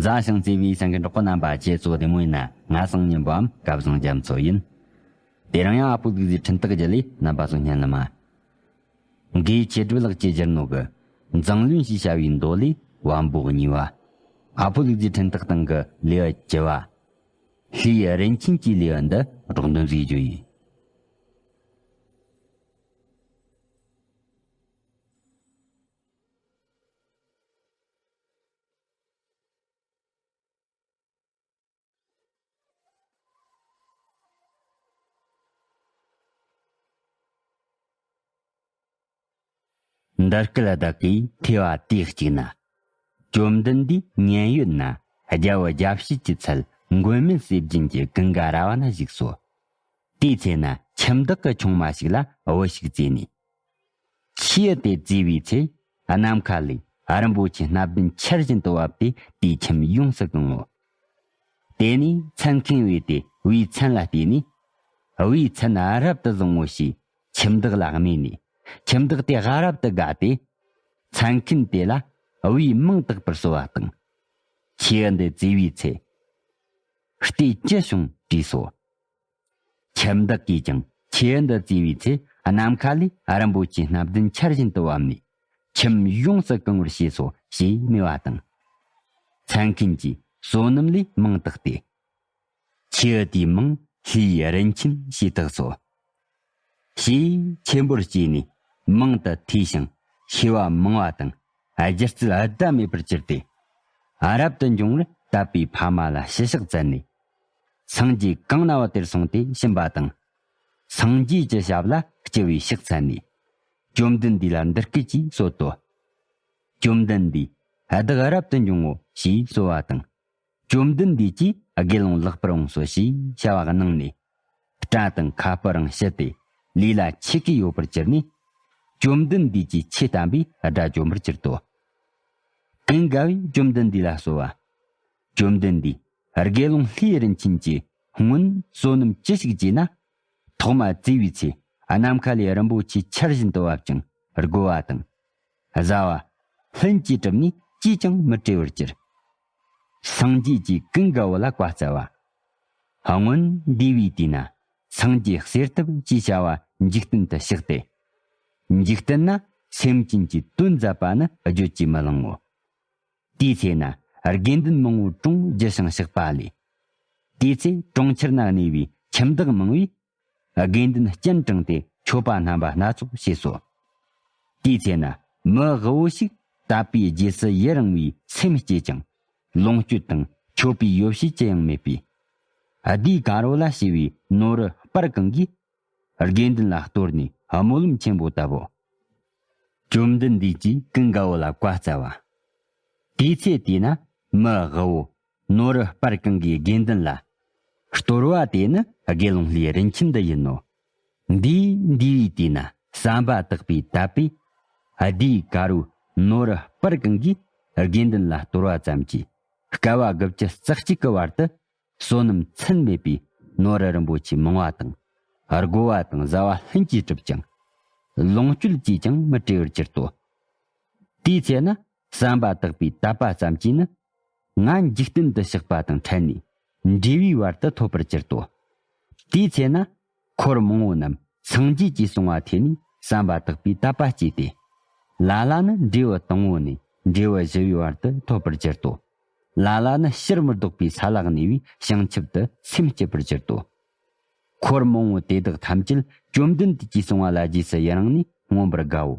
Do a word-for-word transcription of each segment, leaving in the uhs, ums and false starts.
མཛའ་ཞིང་བརྩེ་བའི་སེམས་ཀྱི་གྲོགས་པོ་རྣམ་པ། ཁྱེད་ཚོ་བདེ་མོ་ཡིན་ན། ང་སང་ཉིན་པའམ་སྐལ་བཟང་རྒྱ་མཚོ་ཡིན། དེ་རིང་ཡང་ཨ་ཕོ་ལུག་རྫིའི་འཕྲིན་སྟེགས་བརྒྱུད་ལས་རྣམ་པ་ཚོ་སྙན་ལ་མ། འགོས་ཆོས་སྒྲུབ་ལགས་ཀྱིས་བསྒྱུར་ནོ་གི་མཛངས་བླུན་ཞེས་བྱ་བའི་མདོ་ལས་བམ་པོ་གཉིས་པ། ཨ་ཕོ་ལུག་རྫིའི་འཕྲིན་སྟེགས་སྟེང་གི་ལེའུ་བཅུ་བ། ལྷའི་རིན་ཆེན་གྱི་ལེའུ་འདི་སྒྲོག་འདོན་མཛད་རྒྱུ་ཡིན། འདི་སྐད་བདག་གིས་ཐོས་པ་དུས་གཅིག་ན། བཅོམ་ལྡན་འདས་མཉན་ཡོད་ན་རྒྱལ་པོ་རྒྱལ་བྱེད་ཀྱི་ཚལ་མགོན་མེད་ཟས་སྦྱིན་གྱི་ཀུན་དགའ་ར་བ་ན་བཞུགས་སོ། དེའི་ཚེ་ན་ཁྱིམ་བདག་གི་ཆུང་མ་ཞིག་ལ་བུ་ཞིག་བཙས་ནས། ཁྱེའུ་དེ་བཙས་པའི་ཚེ། ནམ་མཁའ་ལས་རིན་པོ་ཆེ་སྣ་བདུན་ཆར་བཞིན་དུ་བབས་ཏེ། དེའི་ཁྱིམ་ཡོངས་སུ་གང་ངོ་། དེ་ནས་མཚན་མཁན་བུས་ཏེ་བུའི་མཚན་ལ་བལྟས་ནས། བུའི་མཚན་རབ་ཏུ་བཟང་ངོ་ཞེས་ཁྱིམ་བདག་ལ་སྨྲས་ནས། ཁྱིམ་བདག་དེ་རབ་ཏུ་དགའ་སྟེ། མཚན་མཁན་དེ་ལ་བུའི་མིང་བཏགས་པར་གསོལ་བ་དང་། ཁྱེའུ་འདི་བཙས་པའི་ཚེ། ལྟས་ཅི་བྱུང་དྲིས་སོ། ཁྱིམ་བདག་གིས་ཀྱང་ཁྱེའུ་འདི་བཙས་པའི་ཚེ། ནམ་མཁའ་ལས་རིན་པོ་ཆེ་སྣ་བདུན་ཆར་བཞིན་དུ་བབས་ནས། ཁྱིམ་ཡོངས་སུ་གང་བར་བྱས་སོ་ཞེས་སྨྲས་པ་དང་། མཚན་མཁན་གྱིས་བསོད་ནམས་ལས་མིང་བཏགས་ཏེ། ཁྱེའུ་དེའི་མིང་ལྷའི་རིན་ཆེན་ཞེས་བཏགས་སོ། ཞེས་ཆེན་པོར་སྐྱེས་ནས་མང་དུ་ཐོས་ཤིང་ཤེས་པ་མང་བ་དང་། སྒྱུ་རྩལ་ཟླ་མེད་པར་གྱུར་ཏེ། རབ་ཏུ་འབྱུང་བར་དད་པའི་ཕ་མ་ལ་ཞུ་ཕྱག་མཛད་ནས། སངས་རྒྱས་གང་ན་བ་དེར་སོང་སྟེ་ཕྱིན་པ་དང་། སངས་རྒྱས་ཀྱི་ཞབས་ལ་སྤྱི་བོས་ཕྱག་འཚལ་ནས། བཅོམ་ལྡན་འདས་ལ་འདི་སྐད་ཅེས་གསོལ་ཏོ། བཅོམ་ལྡན་འདས། བདག་རབ་ཏུ་འབྱུང་ངོ་ཞེས་གསོལ་བ་དང་། བཅོམ་ལྡན་འདས་ཀྱིས་དགེ་སློང་ལེགས་པར་འོངས་སོ་ཞེས་བྱ་བ་གནང་ནས། སྐྲ་དང་ཁ་སྤུ་རིང་ཕྱི་སྟེ་ལུས་ལ་ཆུ་སྐྱེས་ཡོད་པར་གྱུར་ནས། བཅོམ་ལྡན་འདས་ཀྱིས་ཆོས་བསྟན་པས་དགྲ་བཅོམ་པར་གྱུར་ཏོ། ཀུན་དགའ་བོས་བཅོམ་ལྡན་འདས་ལ་གསོལ་བ། བཅོམ་ལྡན་འདས། དགེ་སློང་ལྷའི་རིན་ཆེན་གྱིས་སྔོན་བསོད་ནམས་ཅི་ཞིག་བགྱིས་ན། ཐོག་མ་བཙས་པའི་ཚེ། ནམ་མཁའ་ལས་རིན་པོ་ཆེ་ཆར་བཞིན་དུ་བབ་ཅིང་རྒོལ་བ་དང་། བཟའ་བ། ལྷུན་གྱིས་གྲུབ་ནས་ཅིས་ཀྱང་མི་བཀྲི་བར་གྱུར། སངས་རྒྱས་ཀྱིས་ཀུན་དགའ་བོ་ལ་བཀའ་སྩལ་བ། སྔོན་འདས་པའི་དུས་ན་སངས་རྒྱས་གསེར་ཐུབ་ཅེས་བྱ་བ་འཇིག་རྟེན་དུ་གཤེགས་ཏེ། འཇིག་རྟེན་ན་སེམས་ཅན་གྱི་དོན་མཛད་པ་ནི་བརྗོད་ཀྱིས་མི་ལང་ངོ་། དེའི་ཚེ་ན་དགེ་འདུན་མང་བོ་གྲོང་རྒྱུ་ཞིང་གཤེགས་པ་ལས། དེའི་ཚེ་གྲོང་ཁྱེར་ན་གནས་པའི་ཁྱིམ་བདག་མང་བས། དགེ་འདུན་སྤྱན་དྲངས་ཏེ་མཆོད་པ་རྣམ་པ་སྣ་ཚོགས་བྱས་སོ། དེའི་ཚེ་ན་མི་དབུལ་བོ་ཞིག་དད་པའི་རྗེས་སུ་ཡི་རང་བའི་སེམས་བསྐྱེད་ཅིང་། ལོངས་སྤྱོད་དང་མཆོད་པའི་ཡོ་བྱད་ཅི་ཡང་མེད་པས། ལྡེའུ་དཀར་པོ་ལ་ཞེས་པའི་ནོར་བུ་སྤར་གང་གིས་དགེ་འདུན་ལ་གཏོར་ནས་སྨོན་ལམ་ཆེན་པོ་བཏབ་བོ། བཅོམ་ལྡན་འདས་ཀྱིས་ཀུན་དགའ་བོ་ལ་བཀའ་སྩལ་བ། དེའི་ཚེ་དེ་ན་མི་དབུལ་བོ། ནོར་བུ་སྤར་གང་གིས་དགེ་འདུན་ལ། གཏོར་བ་དེ་ནི་དགེ་སློང་ལྷའི་རིན་ཆེན་འདི་ཡིན་ནོ། འདས་འདས་པའི་དུས་ན་བསམ་པ་དག་པའི་དད་པས། ལྡེའུ་དཀར་པོའི་ནོར་བུ་སྤར་གང་གིས་དགེ་འདུན་ལ་གཏོར་བ་ཙམ་གྱིས། བསྐལ་པ་དགུ་བཅུ་རྩ་གཅིག་གི་བར་དུ། བསོད་ནམས་ཚད་མེད་པའི་ནོར་བུ་རིན་པོ་ཆེ་མང་བ་དང་། རྒོལ་བ་དང་བཟའ་བ་ལྷུན་གྱིས་གྲུབ་ཅིང་། ལོངས་སྤྱོད་ཀྱིས་ཀྱང་མི་བཀྲི་བར་གྱུར་ཏོ། དེའི་ཚེ་ན་བསམ་པ་དག་པའི་དད་པ་ཙམ་གྱིས་ནི། ང་འཇིག་རྟེན་དུ་གཤེགས་པ་དང་ཕྲད་ནས་འབྲས་བུའི་བར་དུ་ཐོབ་པར་གྱུར་ཏོ། དེའི་ཚེ་ན་འཁོར་མང་བོ་རྣམས་སངས་རྒྱས་ཀྱིས་གསུང་བ་ཐོས་ནས་བསམ་པ་དག་པའི་དད་པ་སྐྱེས་ཏེ། ལ་ལ་ནི་འབྲས་བུ་དང་པོ་ནས་འབྲས་བུ་བཞི་པའི་བར་དུ་ཐོབ་པར་གྱུར་ཏོ། ལ་ལ་ནི་ཕྱིར་མི་ལྡོག་པའི་ས་ལ་གནས་པའི་བྱང་ཆུབ་ཏུ་སེམས་བསྐྱེད་པར་གྱུར་ཏོ། འཁོར་མང་བོ་དེ་དག་ཐམས་ཅད་བཅོམ་ལྡན་འདས་ཀྱིས་གསུང་བ་ལ་རྗེས་སུ་ཡི་རང་ནས་མངོན་པར་དགའ་བོ།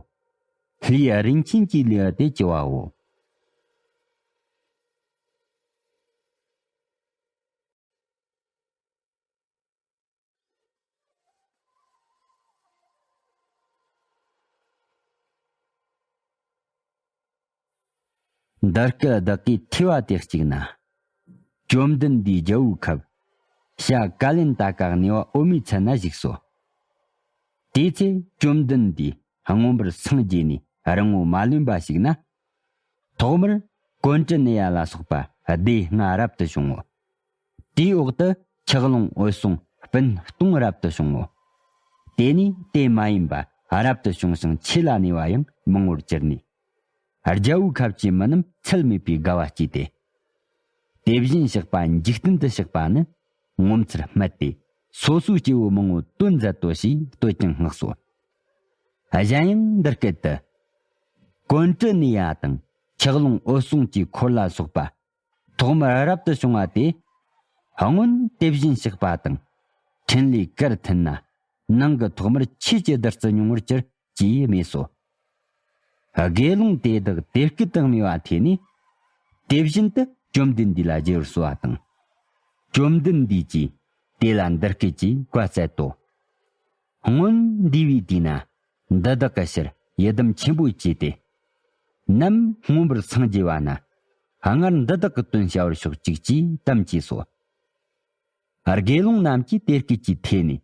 ལྷའི་རིན་ཆེན་གྱི་ལེའུ་སྟེ་བཅུ་བའོ། འདི་སྐད་བདག་གིས་ཐོས་པ་དེ་གཅིག་ན། བཅོམ་ལྡན་འདས་རྒྱལ་པོའི་ཁབ། བྱ་ཀ་ལན་ད་ཀ་གནས་པ་འོད་མའི་ཚལ་ན་བཞུགས་སོ། དེའི་ཚེ་བཅོམ་ལྡན་འདས་མངོན་པར་སངས་རྒྱས་ནས་རིང་པོ་མ་ལོན་པ་ཞིག་ན། ཐོག་མར་ཀོཎྜི་ནྱ་ལ་སོགས་པ་སྡེ་ལྔ་རབ་ཏུ་བྱུང་ངོ་། དེའི་འོག་ཏུ་ཆུ་ཀླུང་འོད་སྲུང་སྤུན་སྟོང་རབ་ཏུ་བྱུང་ངོ་། དེ་ནས་དེ་མ་ཡིན་པ་རབ་ཏུ་བྱུང་ཞིང་ཆོས་ལ་གནས་པ་ཡང་མང་བོར་གྱུར་ནས། རྒྱལ་པོའི་ཁབ་ཀྱི་མི་རྣམས་ཚད་མེད་པའི་དགའ་བ་སྐྱེས་ཏེ། དེ་བཞིན་གཤེགས་པ་འཇིག་རྟེན་དུ་གཤེགས་པ་ནི་ངོ་མཚར་སྨད་དེ། སོ་སོའི་སྐྱེ་བོ་མང་བོ་དོན་མཛད་དོ་ཞེས་བསྟོད་ཅིང་བསྔགས་སོ། གཞན་ཡང་འདི་སྐད་དུ། ཀོན་ཀྲི་ནི་ཡ་དང་ཆག་ལུང་འོད་སྲུང་གི་འཁོར་ལ་སོགས་པ། ཐོག་མར་རབ་ཏུ་བྱུང་བ་དེ། སྔོན་དེ་བཞིན་གཤེགས་པ་དང་། ཕྲིན་ལས་གར་མཐུན་ན། ནང་གི་ཐོག་མར་ཆོས་ཀྱི་བདུད་རྩི་མྱོང་བར་གྱུར་ཅེས་སྨྲས་སོ། དགེ་སློང་དེ་དག་དེ་སྐད་དུ་སྨྲས་པ་ཐོས་ནས། དེ་བཞིན་དུ་བཅོམ་ལྡན་འདས་ལ་རྗེས་སུ་གསོལ་བ་དང་། བཅོམ་ལྡན་འདས་ཀྱིས་དེ་ལ་འདི་སྐད་ཅེས་བཀའ་སྩལ་ཏོ། སྔོན་འདས་པའི་དུས་ན། འདི་དག་གི་ཕྱིར་ཡི་དམ་ཆེན་པོ་བཅས་ཏེ། ནམ་མངོན་པར་སངས་རྒྱས་པ་ན། སྔར་འདི་དག་གི་དོན་བྱ་བར་ཤོག་ཅིག་ཅེས་དམ་བཅས་སོ། དགེ་སློང་རྣམས་ཀྱིས་དེ་སྐད་ཅེས་ཐོས་ནས།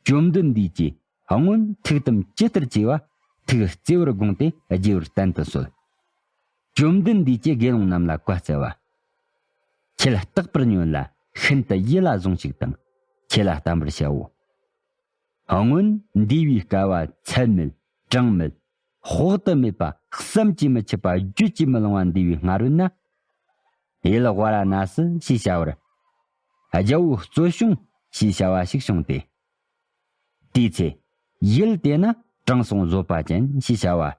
བཅོམ་ལྡན་འདས་ཀྱིས་སྔོན་ཐུགས་དམ་ཇི་ལྟར་བཅས་པ་ཐུགས་བརྩེ་བར་དགོངས་ཏེ་རྒྱས་པར་བསྟན་དུ་གསོལ། བཅོམ་ལྡན་འདས་ཀྱིས་དགེ་སློང་རྣམས་ལ་བཀའ་སྩལ་པ། ཁྱེད་རྟག་པར་ཉོན་ལ་ཤིན་ཏུ་ཡིད་ལ་བཟུང་ཞིག་དང་ཁྱེད་ལ་བསྟན་པར་བྱའོ། སྔོན་འདས་པའི་སྐལ་བ་ཚད་མེད་གྲངས་མེད་དཔག་ཏུ་མེད་པ་བསམ་གྱིས་མི་ཁྱབ་པ་བརྗོད་ཀྱིས་མི་ལང་བ་འདས་པའི་སྔ་རོལ་ན། ཡུལ་ཝཱ་ར་ཎ་སི་ཞེས་བྱ་བར། རྒྱལ་པོ་གཙོ་བྱུང་ཞེས་བྱ་བ་ཞིག་བྱུང་སྟེ། དེའི་ཚེ། ཡུལ་དེ་ན་དྲང་སྲོང་བཟོད་པ་ཅན་ཞེས་བྱ་བ།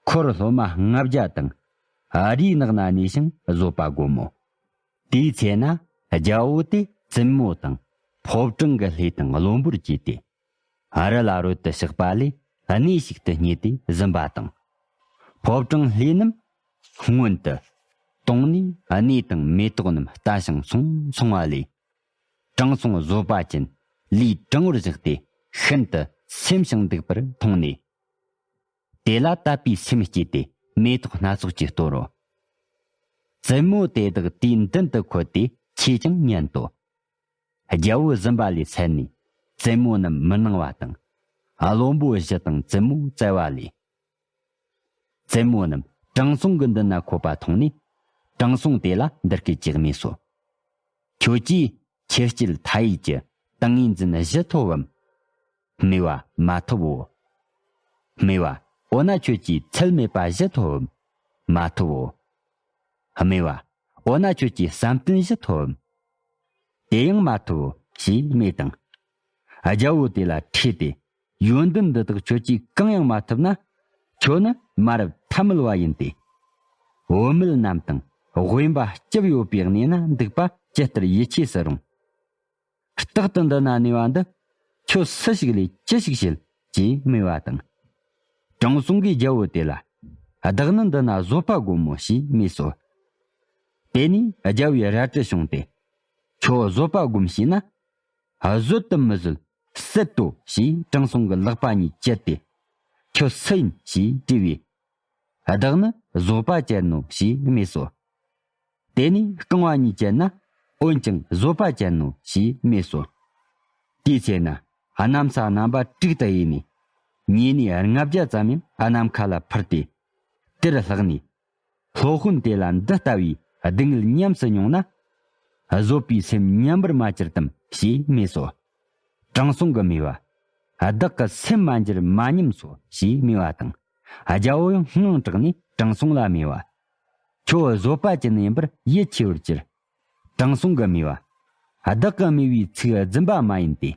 འཁོར་སློབ་མ་ལྔ་བརྒྱ་དང་། རིའི་ནགས་ན་གནས་ཤིང་བཟོད་པ་བསྒོམ་མོ། དེའི་ཚེ་ན་རྒྱལ་པོ་དེ་བཙུན་མོ་དང་ཕོ་བྲང་གི་ལྷས་དང་བློན་པོར་གྱུར་ཏེ། རི་ལ་རོལ་དུ་གཤེགས་པ་ལས་གནས་ཤིག་ཏུ་བསྙེས་ཏེ་བཟུམ་པ་དང་། ཕོ་བྲང་ལྷས་རྣམས་སྔོན་དུ་དོང་ནས་གནས་དང་མེ་ཏོག་རྣམས་ལྟ་ཞིང་སོང་སོང་བ་ལས། དྲང་སྲོང་བཟོད་པ་ཅན་ལུས་དྲང་བོར་བཞག་སྟེ་ཤིན་ཏུ་སེམས་ཤིང་སྡུག་པར་མཐོང་ནས། དེ་ལ་དད་པའི་སེམས་སྐྱེས་ཏེ་མེ་ཏོག་སྣ་ཚོགས་ཀྱིས་གཏོར་རོ། བཙུན་མོ་དེ་དག་དུས་མདུན་དུ་འཁོད་དེ་ཆོས་ཀྱང་ཉན་ཏོ། རྒྱལ་པོ་བཟུམ་པ་ལས་སད་ནས་བཙུན་མོ་རྣམས་མི་སྣང་བ་དང་། བློན་པོ་བཞི་དང་བཙུན་མོ་བཙལ་བ་ལས། བཙུན་མོ་རྣམས་དྲང་སྲོང་གི་མདུན་ན་འཁོད་པ་མཐོང་ནས། དྲང་སྲོང་དེ་ལ་འདི་སྐད་ཅེས་སྨྲས་སོ། ཁྱོད་ཀྱིས་ཆུ་སྐྱེས་མཐའ་ཡས་ཀྱི་ཏིང་ངེ་འཛིན་བཞི་ཐོབ་བམ། སྨྲས་པ། མ་ཐོབ་བོ། སྨྲས་པ། འོ་ན་ཁྱོད་ཀྱིས་ཚད་མེད་པ་བཞི་ཐོབ་བམ། མ་ཐོབ་བོ། སྨྲས་པ། འོ་ན་ཁྱོད་ཀྱིས་བསམ་གཏན་བཞི་ཐོབ་བམ། དེ་ཡང་མ་ཐོབ་བོ་ཞེས་སྨྲས་དང་། རྒྱལ་པོ་དེ་ལ་ཁྲོས་ཏེ། ཡོན་ཏན་འདི་དག་ཁྱོད་ཀྱིས་གང་ཡང་མ་ཐོབ་ན། ཁྱོད་ནི་མ་རབས་ཐ་མལ་བ་ཡིན་ཏེ། བུད་མེད་རྣམས་དང་དབེན་པ་སྐྱབས་ཡོད་པའི་གནས་ན་འདུག་པ་ཇི་ལྟར་ཡིད་ཆེས་སུ་རུང་། རྟག་ཏུ་འདི་ན་གནས་པ་འདི་ཁྱོད་སུ་ཞིག་ལས་ཅི་ཞིག་བྱེད་ཅེས་སྨྲས་པ་དང་། དྲང་སྲོང་གིས་རྒྱལ་པོ་དེ་ལ། བདག་ནི་འདི་ན་བཟོད་པ་སྒོམ་མོ་ཞེས་སྨྲས་སོ། དེ་ནས་རྒྱལ་པོའི་རལ་གྲི་བྱུང་སྟེ། ཁྱོད་བཟོད་པ་སྒོམ་ཞེ་ན། བཟོད་དུ་མི་བཟོད་སྲིད་དོ་ཞེས་དྲང་སྲོང་གི་ལག་པ་གཉིས་བཅད་དེ། ཁྱོད་སུ་ཡིན་ཞེས་དྲིས་པས། བདག་ནི་བཟོད་པ་ཅན་ནོ་ཞེས་སྨྲས་སོ། དེ་ནས་རྐང་བ་གཉིས་བཅད་ན། འོན་ཀྱང་བཟོད་པ་ཅན་ནོ་ཞེས་སྨྲས་སོ། དེའི་ཚེ་ན་གནམ་ས་རྣམ་པ་དྲུག་ཏུ་དབྱེ་ནས། ཉེ་གནས་ལྔ་བརྒྱ་ཙམ་ཡང་ནམ་མཁའ་ལ་འཕུར་ཏེ། དེར་ལྷགས་ནས། སློབ་དཔོན་དེ་ལ་འདི་ལྟ་བུའི་སྡུག་བསྔལ་ཉམས་སུ་མྱོང་ན། བཟོད་པའི་སེམས་ཉམས་པར་མ་གྱུར་ཏམ་ཞེས་སྨྲས་སོ། དྲང་སྲོང་གིས་སྨྲས་པ། བདག་གི་སེམས་མ་འགྱུར་མ་ཉམས་སོ་ཞེས་སྨྲས་པ་དང་། རྒྱལ་པོ་ཡང་དངངས་སྐྲག་ནས་དྲང་སྲོང་ལ་སྨྲས་པ། ཁྱོད་བཟོད་པ་ཅན་ཡིན་པར་ཡིད་ཆེས་པར་གྱུར། དྲང་སྲོང་གིས་སྨྲས་པ། བདག་གིས་སྨྲས་པའི་ཚིག་རྫུན་པ་མ་ཡིན་ཏེ།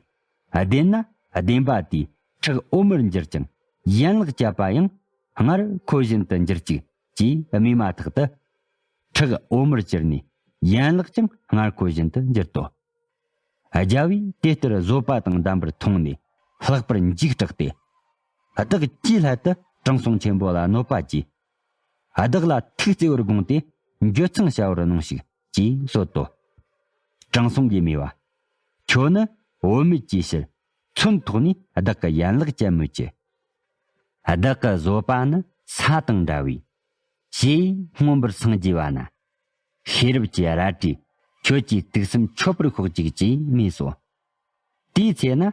བདེན་ན་བདེན་པ་དེས་ཁྲག་འོ་མར་འགྱུར་ཀྱང་ཡན་ལག་བཅད་པ་ཡང་སྔར་ཁོ་བཞིན་དུ་འགྱུར་ཅིག་ཅེས་སྨྲས་མ་ཐག་ཏུ། ཁྲག་འོ་མར་གྱུར་ནས་ཡན་ལག་ཀྱང་སྔར་ཁོ་བཞིན་དུ་འགྱུར་ཏོ། རྒྱལ་པོས་དེ་ལྟར་བཟོད་པ་དང་ལྡན་པར་མཐོང་ནས་ལྷག་པར་འཇིགས་སྐྲག་སྟེ། བདག་ཅིའི་སླད་དུ་དྲང་སྲོང་ཆེན་པོ་ལ་གནོད་པ་བགྱིས། བདག་ལ་ཐུགས་བརྩེ་བར་དགོངས་ཏེ་འགྱོད་ཚངས་བྱ་བར་གནང་ཞིག་ཅེས་གསོལ་ཏོ། དྲང་སྲོང་གིས་སྨྲས་པ། ཁྱོད་ནི་བུད་མེད་ཀྱི་ཕྱིར་མཚོན་ཐོགས་ནས་བདག་གི་ཡན་ལག་བཅད་མོད་ཀྱི། བདག་གི་བཟོད་པ་ནི་ས་དང་འདྲ་བས། ཞེས་མངོན་པར་སངས་རྒྱས་པ་ན། ཤེས་རབ་ཀྱི་རལ་གྲིས་ཁྱོད་ཀྱི་དུག་གསུམ་ཆོད་པར་ཤོག་ཅིག་ཅེས་སྨྲས་སོ། དེའི་ཚེ་ན་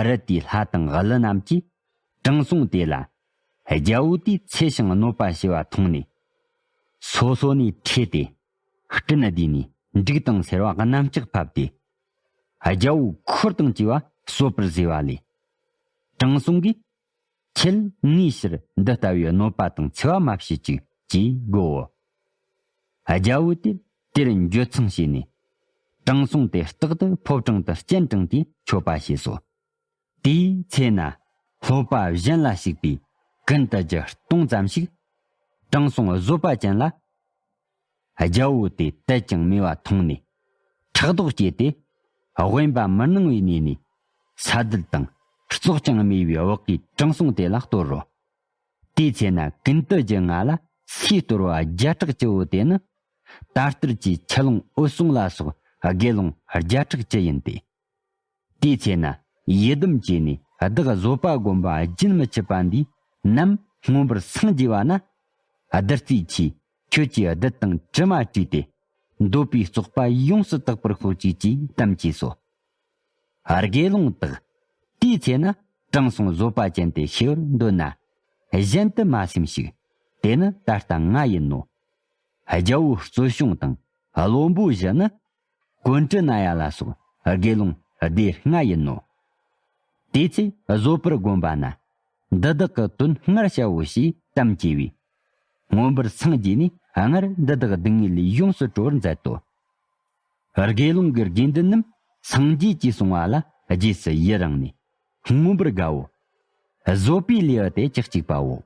རི་དེའི་ལྷ་དང་ཀླུ་རྣམས་ཀྱིས་དྲང་སྲོང་དེ་ལ། རྒྱལ་པོ་དེས་འཚེ་ཞིང་གནོད་པ་བྱས་པ་མཐོང་ནས། སོ་སོ་ནས་ཁྲོས་ཏེ། སྤྲིན་བསྡུས་ནས་འབྲུག་དང་སེར་བ་གནམ་ལྕགས་ཕབ་སྟེ། རྒྱལ་པོའི་འཁོར་དང་བཅས་པ་གསོད་པར་བཟོས་པ་ལས། དྲང་སྲོང་གིས། ཁྱེད་ངའི་ཕྱིར་འདི་ལྟ་བུའི་གནོད་པ་དང་འཚེ་བ་མ་བྱེད་ཅིག་ཅེས་བསྒོའོ། རྒྱལ་པོ་དེར་ དེར་འགྱོད་ཚངས་བྱས་ནས། དྲང་སྲོང་དེ་རྟག་ཏུ་ཕོ་བྲང་དུ་སྤྱན་དྲངས་ཏེ་མཆོད་པ་བྱས་སོ། དེའི་ཚེ་ན་ལྷོད་པ་གཞན་ལ་ཞུགས་པའི་ཀུན་ཏུ་རྒྱུ་སྟོང་ཙམ་ཞིག་དྲང་སྲོང་བཟོད་པ་ཅན་ལ། རྒྱལ་པོ་དེ་དད་ཅིང་མོས་པ་མཐོང་ནས་ཕྲག་དོག་སྐྱེས་ཏེ། དབེན་པ་མི་གནང་བའི་གནས་ནས་ས་རྡུལ་དང་བཙོག་ཅིང་རྨས་པའི་བག་གིས་དྲང་སྲོང་དེ་ལ་གཏོར་རོ། དེའི་ཚེ་ན་ཀུན་ཏུ་རྒྱུ་ང་ལ་སའི་གཏོར་བ་བརྒྱ་ཕྲག་བཅུ་བོ་དེ་ནི། ད་ལྟར་གྱི་ཆུ་ཀླུང་འོད་སྲུང་ལ་སོགས་དགེ་སློང་བརྒྱ་ཕྲག་བཅུ་ཡིན་ཏེ། དེའི་ཚེ་ན་ཡི་དམ་བཅས་ནས་བདག་བཟོད་པ་བསྒོམ་པ་རྒྱུན་མི་འཆད་པ་འདིས་ནམ་མངོན་པར་སངས་རྒྱས་པ་ན། བདུད་རྩིའི་ཆུས་ཁྱོད་ཀྱི་བདུད་དང་གྲིབ་མ་བཀྲུས་ཏེ། འདོད་པའི་བཙོག་པ་ཡོངས་སུ་དག་པར་ཤོག་ཅིག་ཅེས་དམ་བཅས་སོ། དགེ་སློང་དག། དེའི་ཚེ་ན་དྲང་སྲོང་བཟོད་པ་ཅན་དེ་ཤེས་པར་འདོད་ན། གཞན་དུ་མ་སེམས་ཤིག། དེ་ནི་ད་ལྟ་ང་ཡིན་ནོ། རྒྱལ་པོའི་གཙོ་གཞོང་དང་བློན་པོ་བཞི་ནི། ཀོཎྜི་ནྱ་ལ་སོགས་དགེ་སློང་སྡེ་ལྔ་ཡིན་ནོ། དེ་ཚེ་བཟོད་པར་བསྒོམས་པ་ན། འདི་དག་གི་དོན་སྔར་བྱའོ་ཞེས་དམ་བཅས་པས། མངོན་པར་སངས་རྒྱས་ནས་སྔར་འདི་དག་སྡུག་བསྔལ་ལས་ཡོངས་སུ་གྲོལ་བར་མཛད་དོ། དགེ་སློང་གི་དགེ་འདུན་རྣམས་སངས་རྒྱས་ཀྱིས་གསུངས་པ་ལ་རྗེས་སུ་ཡི་རང་ནས་མངོན་པར་དགའ་བོ། བཟོད་པའི་ལེའུ་སྟེ་བཅུ་གཅིག་པའོ།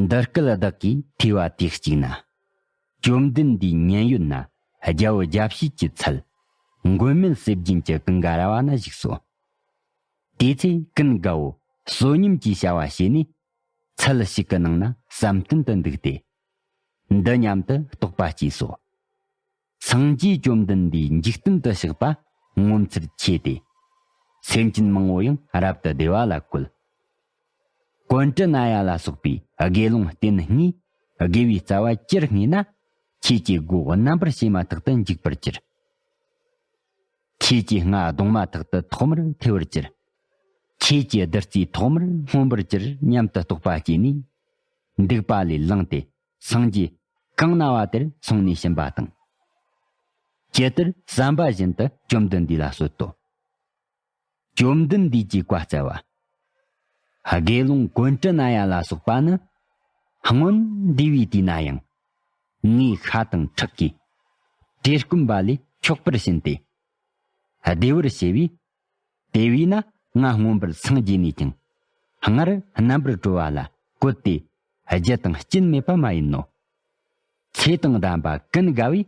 འདི་སྐད་བདག་གིས་ཐོས་པ་དུས་གཅིག་ན། བཅོམ་ལྡན་འདས་མཉན་ཡོད་ན་རྒྱལ་པོ་རྒྱལ་བྱེད་ཀྱི་ཚལ། མགོན་མེད་ཟས་སྦྱིན་གྱི་ཀུན་དགའ་ར་བ་ན་བཞུགས་སོ། དེའི་ཚེ་ཀུན་དགའ་བོ་བསོད་སྙོམས་ཀྱི་བྱ་བ་བྱས་ནས། ཚལ་ཞིག་གི་ནང་ན་བསམ་གཏན་དུ་འདུག་སྟེ། འདི་སྙམ་དུ་རྟོག་པ་སྐྱེས་སོ། སངས་རྒྱས་བཅོམ་ལྡན་འདས་འཇིག་རྟེན་དུ་གཤེགས་པ་ངོ་མཚར་ཆེ་སྟེ། སེམས་ཅན་མང་པོ་ཡང་རབ་ཏུ་བདེ་བ་ལ་བཀོད། ཀོཎྜི་ནྱ་ལ་སོགས་པའི་དགེ་སློང་བསྟེན་ནས་དགེ་བའི་རྩ་བ་ཅིར་བརྔས་ན། ཁྱེད་ཀྱི་སྒོ་རྣམ་པར་ཕྱེ་མ་ཐག་ཏུ་འཇིག་པར་འགྱུར། ཁྱེད་ཀྱི་རྔ་རྡུང་མ་ཐག་ཏུ་ཐོག་མར་ཐལ་བར་འགྱུར། ཁྱེད་ཀྱི་བདུད་རྩིས་ཐོག་མར་སྔོན་པར་འགྱུར་སྙམ་དུ་རྟོག་པ་སྐྱེས་ནས། འདུག་པ་ལས་ལངས་ཏེ་སངས་རྒྱས་གང་ན་བ་དེར་སོང་ནས་ཕྱིན་པ་དང་། ཇི་ལྟར་བསམ་པ་བཞིན་དུ་བཅོམ་ལྡན་འདས་ལ་གསོལ་ཏོ། བཅོམ་ལྡན་འདས་ཀྱིས་བཀའ་སྩལ་པ། དགེ་སློང་ཀོཎྜི་ནྱ་ལ་སོགས་པ་ནི། སྔོན་འདས་པའི་དུས་ན་ཡང་། ངའི་ཤ་དང་ཁྲག་གིས་བཀྲེས་སྐོམ་པ་ལས་ཆོག་པར་བྱིན་ཏེ། བདེ་བར་གཤེགས་པས། དེ་བས་ན་ང་མངོན་པར་སངས་རྒྱས་ནས་ཀྱང་། སྔར་རྣམ་པར་གྲོལ་བ་ལ་བཀོད་དེ་རྒྱུ་དང་རྐྱེན་མེད་པ་མ་ཡིན་ནོ། ཚེ་དང་ལྡན་པ་ཀུན་དགའ་བོས་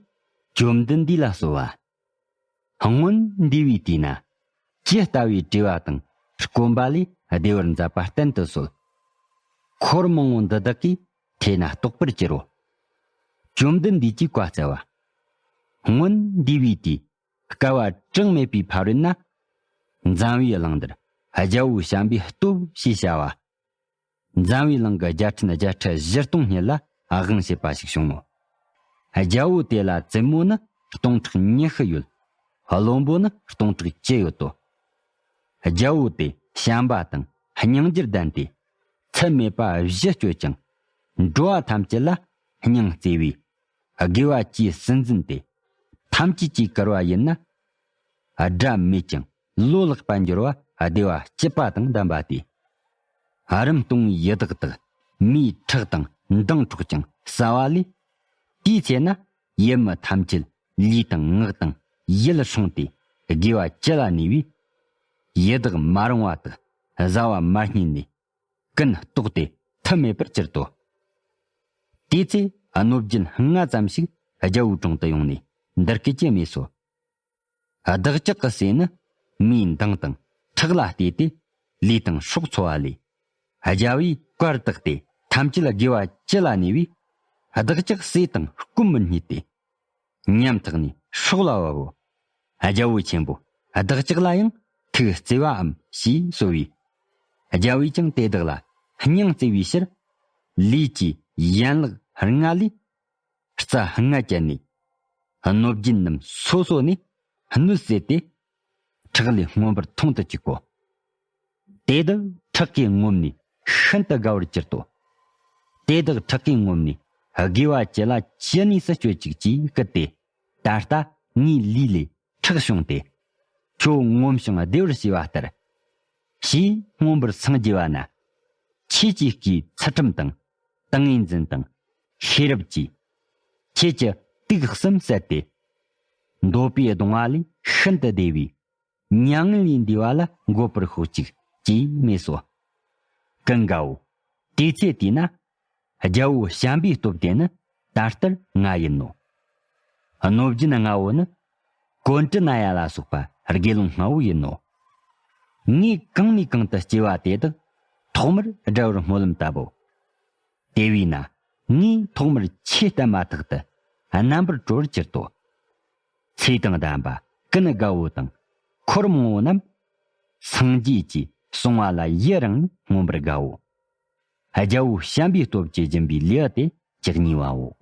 བཅོམ་ལྡན་འདས་ལ་གསོལ་བ། སྔོན་འདས་པའི་དུས་ན། ཇི་ལྟ་བུའི་བཀྲེས་པ་དང་སྐོམ་པ་ལས་བདེ་བར་མཛད་པ་བསྟན་དུ་གསོལ། འཁོར་མང་པོ་འདི་དག་གིས་ཐོས་ན་རྟོགས་པར་འགྱུར་རོ། བཅོམ་ལྡན་འདས་ཀྱིས་བཀའ་སྩལ་པ། སྔོན་འདས་པའི་དུས། བསྐལ་པ་གྲངས་མེད་པའི་ཕ་རོལ་ན། འཛམ་བུའི་གླིང་འདིར་རྒྱལ་པོ་བྱམས་པའི་སྟོབས་ཞེས་བྱ་བ། འཛམ་བུའི་གླིང་གི་རྒྱལ་ཕྲན་བརྒྱ་ཁྲི་བཞི་སྟོང་སྙེད་ལ་དབང་བྱེད་པ་ཞིག་བྱུང་ངོ་། རྒྱལ་པོ་དེ་ལ་བཙུན་མོ་ནི་སྟོང་ཕྲག་ཉི་ཤུ་ཡོད། བློན་པོ་ནི་སྟོང་ཕྲག་བཅུ་ཡོད་དོ། རྒྱལ་པོ་དེ་བྱམས་པ་དང་སྙིང་རྗེར་ལྡན་ཏེ། ཚད་མེད་པ་བཞི་སྤྱོད་ཅིང་། འགྲོ་བ་ཐམས་ཅད་ལ་སྙིང་བརྩེ་བས། དགེ་བ་བཅུའི་སྲིད་འཛིན་ཏེ། ཐམས་ཅད་ཀྱིས་བཀུར་བ་ཡིན་ན། དགྲ་མེད་ཅིང་བློ་ལེགས་པར་འགྱུར་བ་བདེ་བ་སྐྱིད་པ་དང་ལྡན་པ་སྟེ། རིམས་གཏོང་བའི་ཡི་དྭགས་དག་མིའི་ཁྲག་དང་མདངས་འཕྲོག་ཅིང་ཟ་བ་ལས། དེའི་ཚེ་ན་ཡུལ་མི་ཐམས་ཅད་ལུས་དང་ངག་དང་ཡིད་སྲུང་སྟེ་དགེ་བ་ཅི་ལ་ནུས་པས། ཡི་དྭགས་མ་རུངས་པ་དག་ཟ་བ་མ་བསྙེལ་ནས། ཀུན་ལྟོགས་ཏེ་ཐབས་མེད་པར་གྱུར་ཏོ། དེའི་ཚེ་གནོད་སྦྱིན་ལྔ་ཙམ་ཞིག་རྒྱལ་པོའི་དྲུང་དུ་ཡོང་ནས་འདི་སྐད་ཅེས་སྨྲས་སོ། བདག་ཅག་གི་སྲས་ནི་མིའི་མདངས་དང་ཁྲག་ལ་བལྟས་ཏེ་ལུས་དང་སྲོག་འཚོ་བ་ལས། རྒྱལ་པོའི་བཀའ་དག་སྟེ་ཐམས་ཅད་དགེ་བ་ཅི་ལ་ནུས་པས། བདག་ཅག་སྲས་དང་སྐོམ་མི་རྙེད་དེ། ཉམ་ཐག་ནས་སྲོག་ལ་བབ་བོ། རྒྱལ་པོ་ཆེན་པོ་བདག་ཅག་ལ་ཡང་ཐུགས་བརྩེ་བའམ་ཞེས་གསོལ་བས། རྒྱལ་པོས་ཀྱང་དེ་དག་ལ་སྙིང་བརྩེ་བའི་ཕྱིར། ལུས་ཀྱི་ཡན་ལག་ལྔ་ལས་རྩ་ལྔ་བཅད་ནས། གནོད་སྦྱིན་རྣམས་སོ་སོ་ནས་སྣོད་བསྲེས་ཏེ། ཁྲག་ལས་མངོན་པར་འཐུང་དུ་བཅུག་གོ། དེ་དག་ཁྲག་གིས་ངོམས་ནས་ཤིན་ཏུ་དགའ་བར་གྱུར་ཏོ། དེ་དག་ཁྲག་གིས་ངོམས་ནས་དགེ་བ་ཅི་ལ་ཅི་ནུས་སུ་སྤྱོད་ཅིག་ཅེས་བསྐུལ་ཏེ། ད་ལྟ་ངའི་ལུས་ལས་ཁྲག་བྱུང་སྟེ། ཁྱོད་ངོམས་ཤིང་བདེ་བར་བྱས་པ་ལྟར། ཞེས་མངོན་པར་སངས་རྒྱས་པ་ན། ཁྱེད་ཀྱི་སྐུའི་ཚུལ་ཁྲིམས་དང་། ཏིང་ངེ་འཛིན་དང་། ཤེས་རབ་ཀྱིས། ཁྱེད་ཀྱི་དུག་གསུམ་བསལ་ཏེ། འདོད་པའི་གདུང་བ་ལས་ཤིན་ཏུ་བདེ་བའི། མྱ་ངན་ལས་འདས་པ་ལ་འགོད་པར་ཤོག་ཅིག །ཅེས་སྨྲས་སོ། ཀུན་དགའ་བོ། དེ་ཚེ་དུས་ན། རྒྱལ་པོ་བྱམས་པའི་སྟོབས་དེ་ནི་ད་ལྟར་ང་ཡིན་ནོ། གནོད་སྦྱིན་ལྔ་བོ་ནི། ཀོཎྜི་ནྱ་ལ་སོགས་པ་དགེ་སློང་ལྔ་བོ་ཡིན་ནོ། ངས་གང་ནས་གང་དུ་སྐྱེ་བ་དེ་དག་ཐོག་མར་དགྲ་བོར་སྨོན་ལམ་བཏབ་བོ། དེ་བས་ན་ངས་ཐོག་མར་ཆོས་བསྟན་མ་ཐག་ཏུ་རྣམ་པར་གྲོལ་གྱུར་ཏོ། ཚེ་དང་ལྡན་པ་ཀུན་དགའ་བོ་དང་འཁོར་མང་བོ་རྣམས། སངས་རྒྱས་ཀྱིས་གསུངས་པ་ལ་ཡི་རང་ནས་མངོན་པར་དགའ་བོ། རྒྱལ་པོ་བྱམས་པའི་སྟོབས་ཀྱིས་སྦྱིན་པའི་ལེའུ་སྟེ་བཅུ་གཉིས་པའོ།